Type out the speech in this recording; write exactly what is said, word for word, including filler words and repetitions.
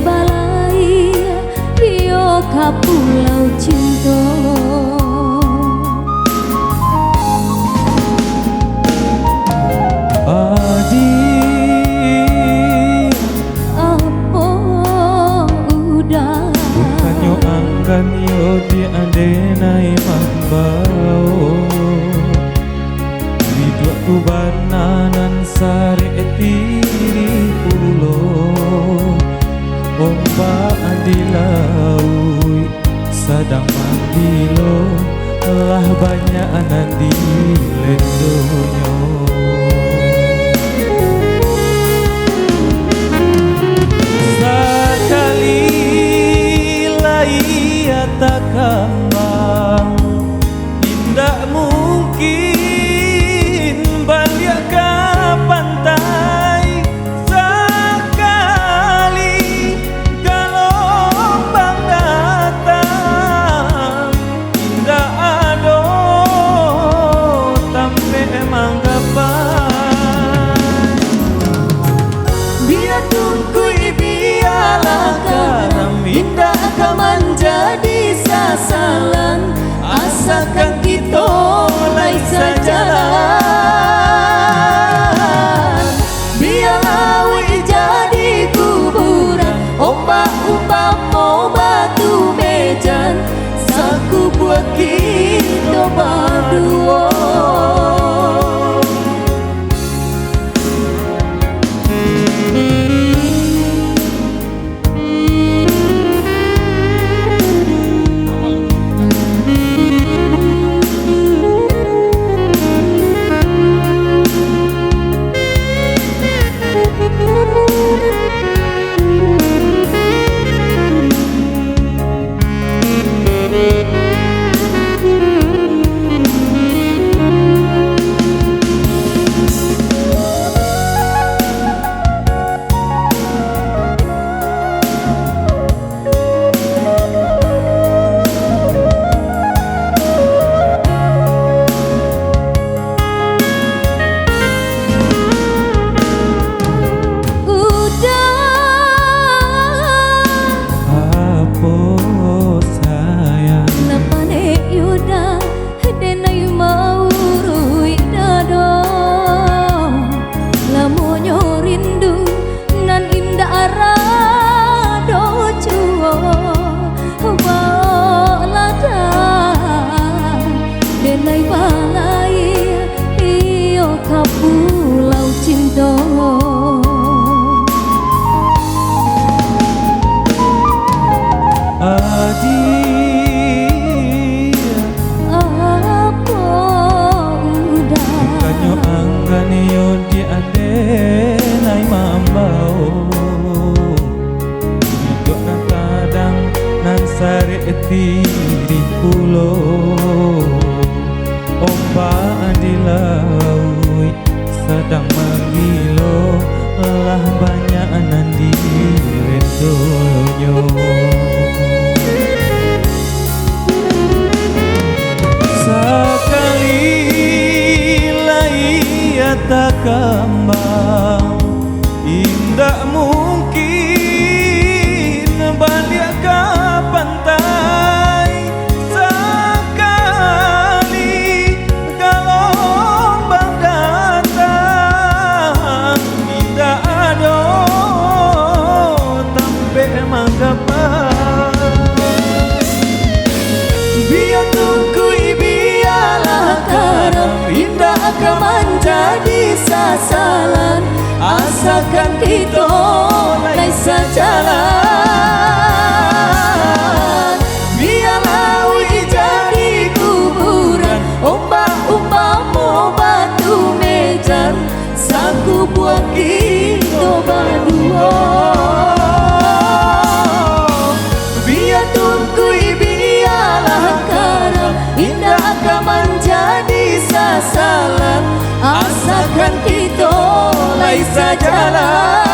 Balai, iyo ka pulau cinto. Adiak. Apo uda? Bukannyo anggan yo di andenai mambao. Iduak tu bana nan sarek tirih pulo. Ombak di lauik sadang mambilo, lah banyak nan dilendonyo. Sakali lai takambang, indak mungkin baliak ka pantai. Sakali galombang datang, indak ado tampek manggapai. Bia tungkui, bialah karam, indak ka manjadi sasalan, asakan kito lai sajalan. Bia lauik jadi kuburan, ombak umpamo batu mejan, sakubuah kito baduo. Udah. Apo sayang? Nan panek Yuda, denai mauruik dado. Lamonyo rindu nan indak rado juo, baoklah dah, denai balai iyo ka pulau cinto. Adiak. Apo udah? Bukannyo anggan iyo di andenai mambao. Iduak nan tadang nan sarek tirih pulo. Ombak di lauik sadang mangilo, lah banyak nan dilendonyo. Sakali lai takambang, indak mungkin baliak ka pantai. Sakali galombang datang, indak ado tampek manggapai. Bia tungkui, bialah karam, indak ka manjadi sasalan, asakan kito lai sajalan. Bia lauik jadi kuburan, ombak umpamo batu mejan, sakubuah kito baduo. Bia tungkui, bialah karam, indak ka manjadi sasalan, asakan kito lai sajalan.